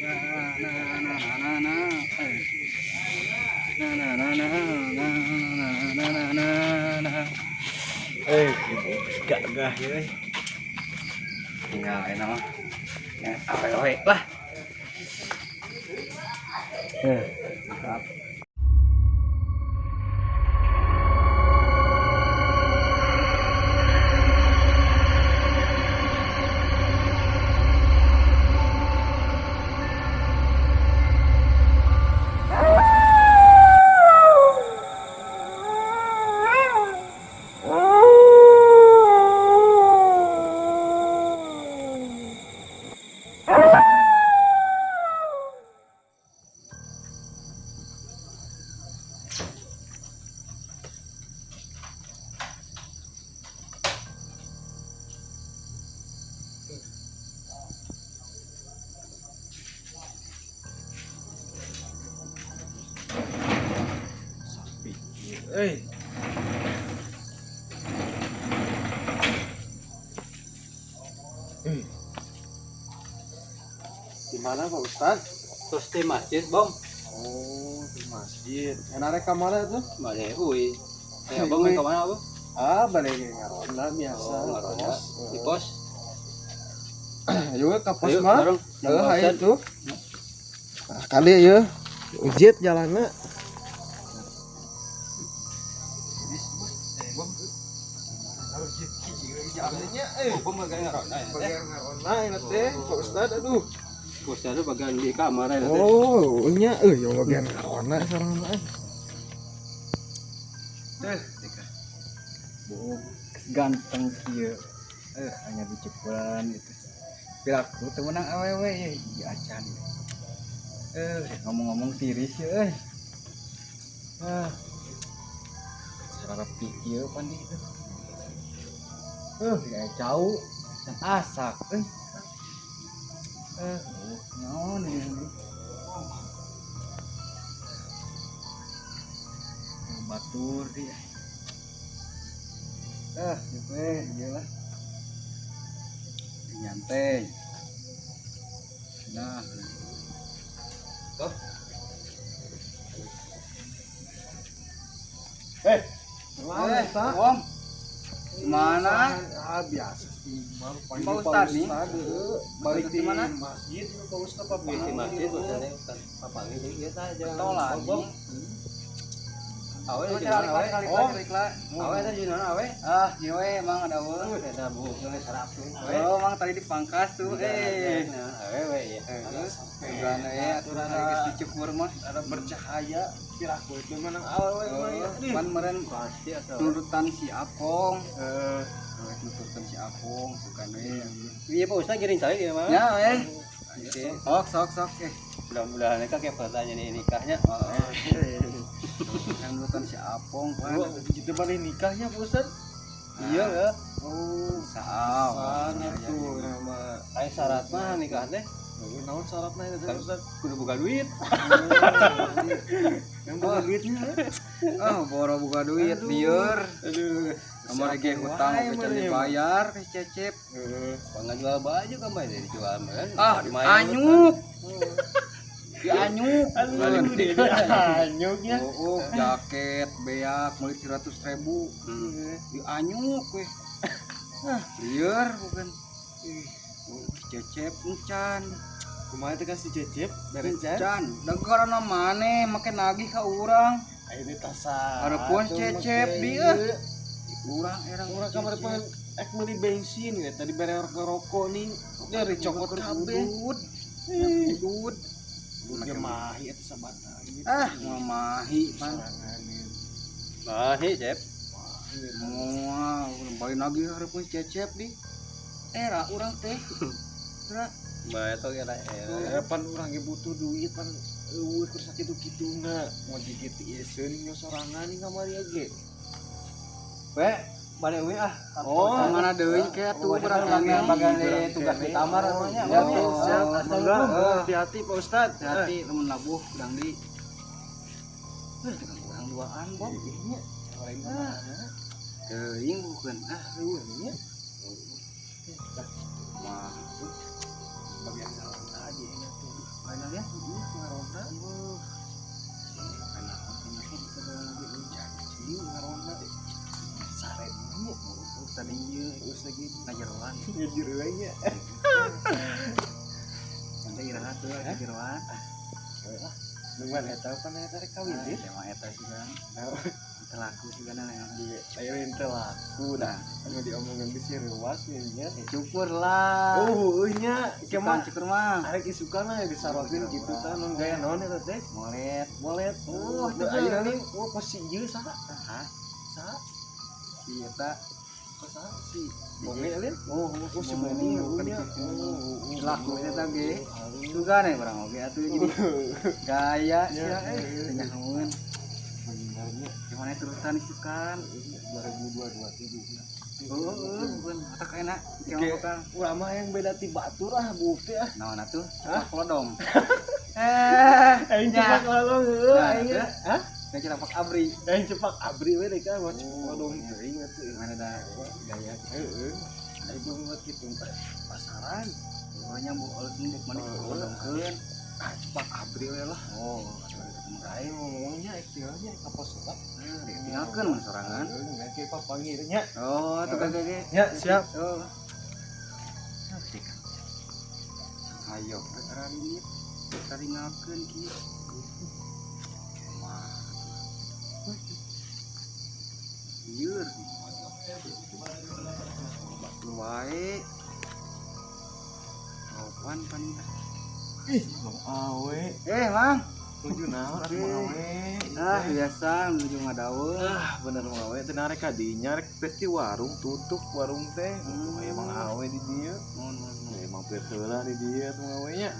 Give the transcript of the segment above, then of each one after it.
Nah, nah, nah, nah, nah, eh. Nah, nah, nah, nah, nah, nah, nah, nah, nah. Eh, gagah ya euy. Tinggal enak mah. Ya, awewe lah. Eh, Mantap. Sapi. Euy. Eh. Di mana Pak Ustad? Terus di masjid, Bang. Oh, di masjid. Enak rek ka mana tuh? Balik euy. Ya, Bang, ke mana, Bang? Ah, balik ngaronda biasa. Oh, ngaronda. Pos. Di pos. Ayo ka pos Ayo, mah. bareng. Heuh, hayu tuh. Nah, kali ya. Ujit jalanna. Jalannya eh Oh, bagian ngaronda ya. bagian ngaronda ini teh Pak Ustad, aduh. Ustad itu bagian di kamar ya teh. Oh, nya euy yang bagian ngaronda sareng mah. Eh, ganteng kieu. Eh, hanya dicepulan gitu. Piraku teu meunang awewe ye, ieu acan. Eh, ngomong-ngomong tiris ye euy. Ah. Sarapi kieu pan di itu. Eh, ya jauh dan asak euy. Eh, naon ieu? Batur dia. Ah, we, ieu lah. Nyantai. Nah. Tuh. Eh, mana Ustad? Om. Gimana? Ah, biasa sih. Baru pagi Pak Ustad nih. Balik di Di mana? Masjid Pak Ustad apa Di masjid maksudnya Ustaz papangi deui ieu tah jalan Tolak. Bom. Awe Oh, jeung awe. oh, Awe teh jeung awe. Ah, nyewe emang ada we. Eta buuk geus sarapi. Oh, emang tadi dipangkas tuh. Eh. Awe we ya. Aturan we, aturan geus dicepur mah. Ada bercahaya piraku itu menang awewe mah ya. Oh, pan meren Pasti atau nurutan si Apong. Eh, Nurutan si Apong sukan we. Iya Pak Ustaz giring cai ieu mah. Ya, eh. Oke. Sok sok sok eh. Mudah-mudahan ka kayak pertanyaan ini nikahnya. Yang nurutan si Apong pan. Wah, gitu balik nikahnya Pak Ustad. Iya ya. Oh, Saw. sana tuh nama. Aya syarat mah nikah teh Naon syaratna itu Pak Ustad? kudu boga duit. Yang buka duitnya. Ah, boro buka duit lieur. Aduh. Kamar ge hutang Wae, ge can meureun. dibayar ke Cecep. Heeh. Jual baju kan bae dijual mah kan. Ah, Lumayan. anyuk. Dianyuk. Anyuknya. Oh, jaket beak meuli 300.000. Dianyuk we. Ah, lieur bukan. Ih, oh, Cecep encan. Kumaha teh kasih Cecep beres can? Encan, da karena maneh make nagih ka urang. Ayo ditasa. Hareupeun Cecep di eh. Urang erang Urang kamari pan ek meuli bensin ya tadi bere rokok nih dari cokot kabeh. Udud. Udud. Udud ge mahi eta sabatang. Ah, moal mahi pan. Mahi, Cep. Moal, urang balik nagih hareupeun Cecep di. Era urang teh. Era Bae teh era era. Ya pan urang ge butuh duit pan eueuh keur sakitu-kituna. Mau gigit ieu seuning sorangan nih kamari ge. We, balik we ah. Oh, mana deui ke atuh Bagian urang bagian tugas di kamar namanya. Ya, siap. Mangga, hati-hati Pak Ustad. Hati-hati lamun labuh urang di. Eh, urang duaan, Bom. Iya, orang mana? Teuing bukan. Ah, Eueuh nya. Mah tuh bagian ngaronda aja enak tuh. Mana ya? Ngaronda. Enak lagi janji ngaronda. Sare nya tadi ieu geus lagi ngajeroan. Ngajeroan nya. Nanti iraha tuh ngajeroan. Lah, nungguan eta pan eta rek kawin deui. Emang eta sih kan. Teu laku sih kan yang ayo teu laku dah. Anu diomongkeun geus reuas nya. Cukur lah. Oh, heueuh nya. Kumaha cukur mah? Arek isukan mah disarokeun kitu tah nun gaya naon eta teh? Molet. Molet. Oh, teu ayeuna nih oh pos ieu saha? Hah? Saha? Si eta saha si Bonge alin? Oh, si Bonge nya. Laku eta ge. Sugan we urang oge atuh jadi gaya sia euy teu nyahoeun. Benernya gimana terusan isukan 2022 tujuh. Heeh, bukan otak enak. Urang mah yang beda ti batur ah bukti ah. Naon atuh? Cepak lodong. Aing cepak lodong heueuh aing. Hah? Aing cepak abri. Aing cepak abri we deui ka cepak lodong teuing atuh. Mana da gaya. Heeh. Aing mah kitu pasaran. Pokoknya bu alus ndek maneh lodongkeun. Ah cepak abri we lah. Oh, aing ngomongnya istilahnya ka pos lah. Tinggalkeun mun sorangan. Heeh, engke papanggih nya. Oh, tuh gage. Nya, siap. Oh. Ayo, rarinit. Taringalkeun kieu. Wah. Lieur. Batur wae. Kapan pan. Ih, Mang Awe. Mang. Nuju naon atuh Mang Awe? Ah, biasa nuju ngadaweun. Ah, bener Mang Awe teh narek ka dinya rek teh di warung tutup warung teh. Untung aya Mang Awe di dieu. Mun. Mampir heula di dieu tuh Mang Awe nya.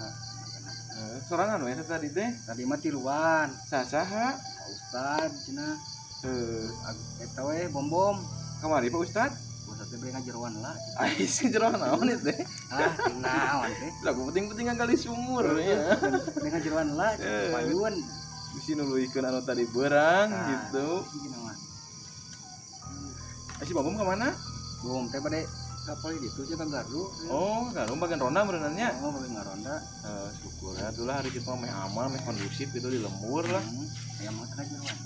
Sorangan we tadi teh. Tadi mah tiluan. Sasaha? Pak Ustad cenah. Heuh, eta we bom-bom. Kamari Pak Ustad? Ustad teh bari ngajeroan lah. Ai si jeroan naon ieu teh? Ah, naon teh? Lagu penting-penting kali sumur ya. Bari ngajeroan lah, payun. Bisi nuluykeun anu tadi beurang gitu. Si bom-bom ka mana? Bom teh bade ka poli ditu cenah Gardu. Oh, Gardu bagian ronda meureunna nya. Oh, bagian ngaronda. Syukur atulah hari kitu mah aman, meh kondusif gitu di lembur lah. Aya mah ngajeroan.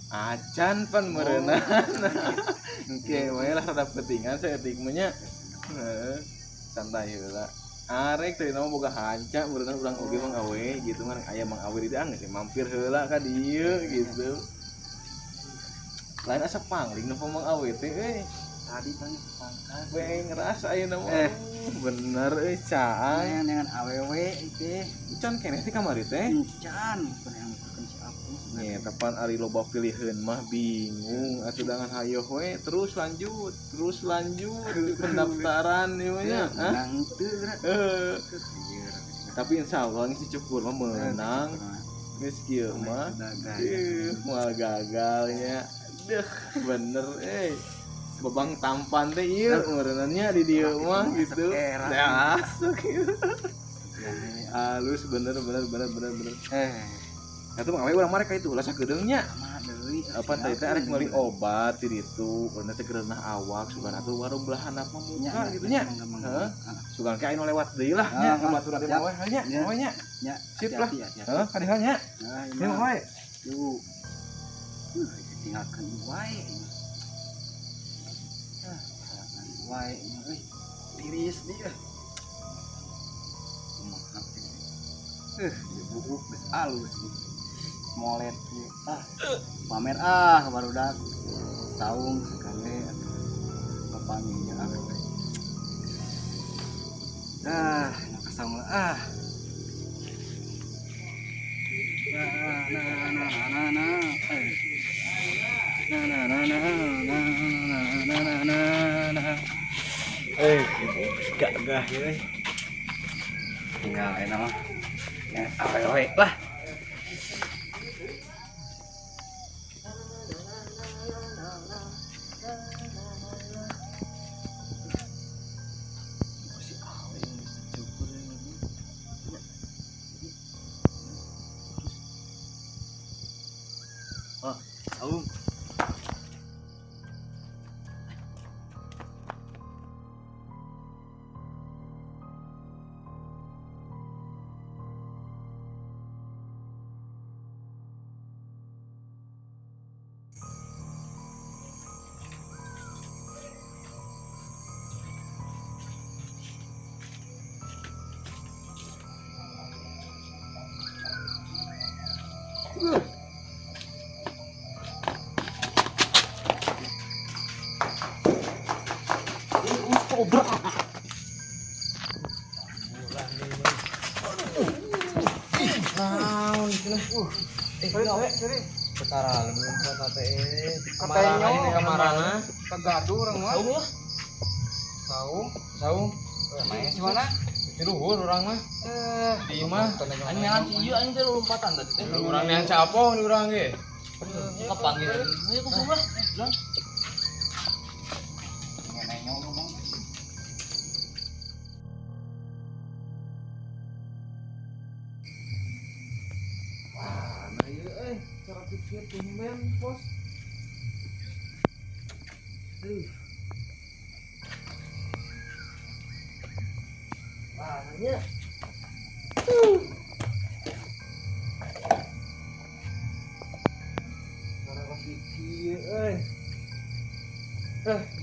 Acan pan meureunna. Engke we lah rada pentingan saeutik mah nya. Heeh. Santai heula. Arek teh nama boga hanca meureunna urang oge Mang Awe gitu kan aya Mang Awe di dieu geus mampir heula ka dieu gitu. Lain asa pangling nu Mang Awe teh euy. Tadi pan pangkat. We ngerasa ayeuna mah. Bener euy caang. Dengan awewe teh. Can keneh teh kamari teh. Can yang si aku. Nih, tepan ari loba pilihan mah bingung atuh dangan hayoh we terus lanjut pendaftaran ieu mah nya. Menang teu geura. Tapi insyaallah geus cukur mah menang. Geus kieu mah. Moal gagal nya. Deuh, bener euy. Babang tampan teh ieu meureunna di dieu mah gitu. Ya, asup kieu. Halus bener. Atuh Mang Awe urang mah rek ka itu ulah sakedeung nya. Apa teh teh arek meuli obat di ditu, urang teh geunah awak sugan atuh warung belah handap mah muka gitu nya. Heeh. Sugan ke anu lewat deui lah nya, baturan teh Mang Awe nya, Mang Awe nya. Sip lah. Heeh, ka dieu nya. Mang Awe. Yuk. Tinggalkeun wae. Wae euy. Tiris dia. Kumaha teh. Buuk geus alus ieu. Molet ieu. Ah, pamer ah barudak. Saung sekali atuh. Papanggih jeung awewe. Dah, nu ka saung ah. Nah, nah nah nah nah. Nah nah nah nah nah nah nah nah. Gagah ya. Tinggal enak mah. Ya, awewe lah. Si awe yang bisa cukur ini. Oh, aung. Obrak. Naon cenah. Seri. Perkara lempar teh. Katanya kamarana. Kagaduh urang mah. Saung lah. Saung. Saung. Main si mana? Di luhur urang mah. Di imah. Aing neangan si ieu aing teh lompatan tadi teh. Urang neang capo di urang ge. Kepanggil. Ayo ku lah. Lang. Wah, nah ieu euy, cara pikir tumben, Bos. Wah, nanya. Cara pikir euy.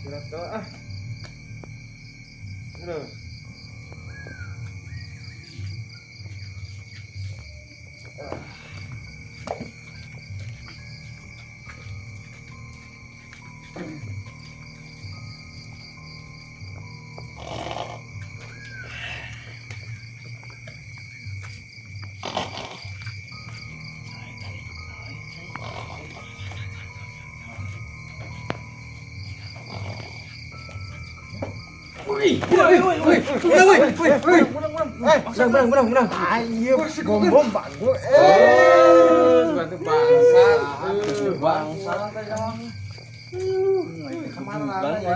Surat ah. Aduh. Menang. Ayo, gombom banggo. Bantu bangsat. Bangsat teh kamu. Kemana ya?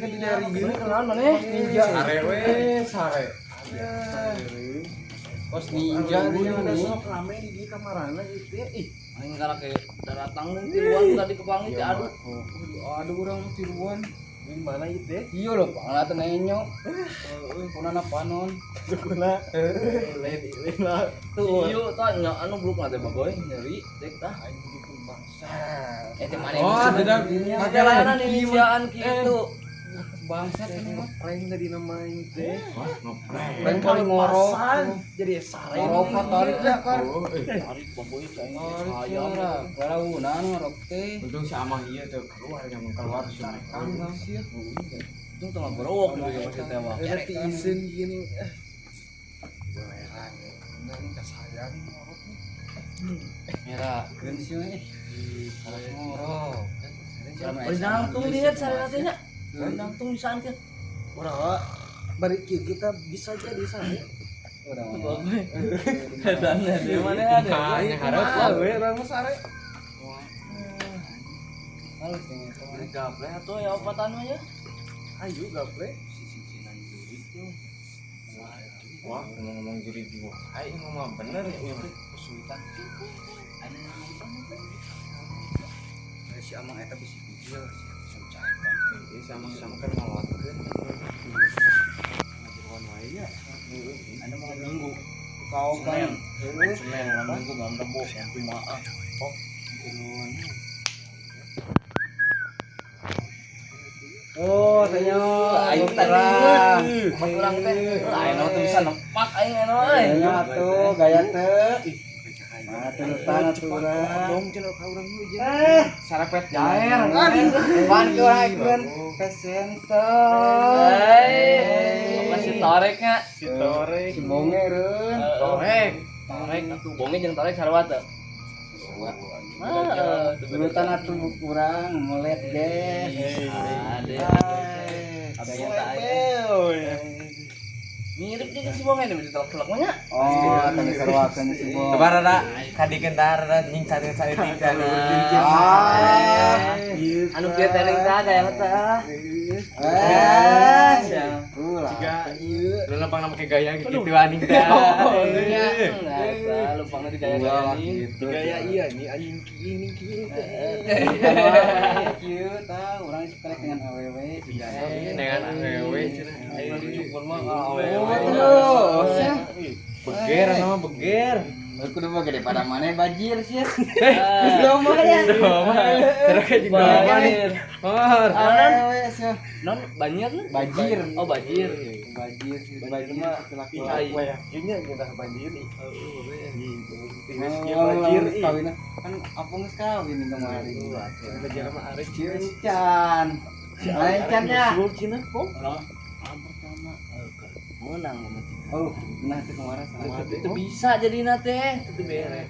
Dari ieu kenalan maneh? Ninja. Sare we, sare. Kos ninja nih. Sok rame di dieu kamarana ieu teh. Ih, Aing karek ke daratang tiluan tadi kepanggil teh aduh. Aduh urang tiluan. Di mana ieu teh? Iya lho, panglah teh nenyo. Heeh, kunana panon. Kuna. Lain lah. Tuh. Iya tah nya anu bluk teh bagoy nyeri dek tah. Aing begitu bangsa. Eh teh maneh. Oh, tidak Perjalanan inisiaan kitu. Bangsat ini mah. Prank tadi namanya teh. Wah, ngeprank. Prank paling ngorok. Jadi sare. Ngorok mah tarik ya, Kar. Tarik bagoy teh aing Sayang. Garaunan ngorok teh. Untung si Amang ieu teh keluar nyamun keluar si Kang sih. Untung tengah berowok gitu masih teh mah. Ada tiiseun gini. Belerang. Bener kasayang ngorok nih. Merah, keun sih euy. Harus ngorok. Nangtung lihat sare teh nya. Nangtung bisaan teh. Urang bari kieu kita bisa jadi sare. Urang mah. Edan di mana ada? Hanya harap we urang mah sare. Halus dengan itu mana? Gaple atuh ya opatan mah ya. Ayo gaple. Sisi-sisinan jurik tuh. Wah, ngomong-ngomong jurik juga. Aing mah bener ya ieu teh. Kesulitan. Si Amang eta bisi bijil, si bisa carekan. Ieu sama-sama kan ngawatkeun. Ngajiruan wae ya. Anda mau minggu. Kau kan. Senin, malam minggu, malam Rebo, Jumaah. Oh, tiluan. Oh, tanya. Aing tadi. Empat urang teh. Aing teh bisa nempak aing anu euy. Tanya atuh gaya teh. Nah, turutan atuh urang. Dong cenah ka urang mah jeung. Sarepet jaer. Pan ke urang ekeun ke sensor. Apa si toreknya? Si torek. Si bonge reun. Torek. Torek atuh bonge jeung torek sarua teu. Turutan atuh urang mulet guys. Ade. Mirip jeung si bonge nih ditelok-telok mah nya. Oh, tadi saruakeun si bonge. Coba rada kadikeun tah rada nying saeutik tadi. Ah. Anu kieu teh ning tah gaya teh. Eh, ulah. Jiga ieu. Lu lempang make gaya gitu anjing teh. Nya, nah, lempangna di gaya-gaya nih. Gitu. Gaya iya nih anjing kieu ning kieu teh. Kieu tah urang suka dengan awewe juga. Dengan awewe cenah. Aing cukur mah Oh, awewe. terus ya. Beger nama beger. Aku udah gede pada mana bajir sih ya. Terus doma ya. Doma. Terus kayak jeung doma nih. Hor. Awewe sih. Non banjir lu? Bajir. Oh, bajir. Bajir sih. Bajir mah laki. Ai. Wah, yakinnya kita banjir ih. Oh, Bajir geus ih. kawin. Kan apa geus kawin nih kemarin. Bajir sama Arif. Ciucan. Lain can ya. Usul cenah pok. Pertama menang sama Oh, nah teu kemarin sama. Itu bisa jadi nate, itu beres.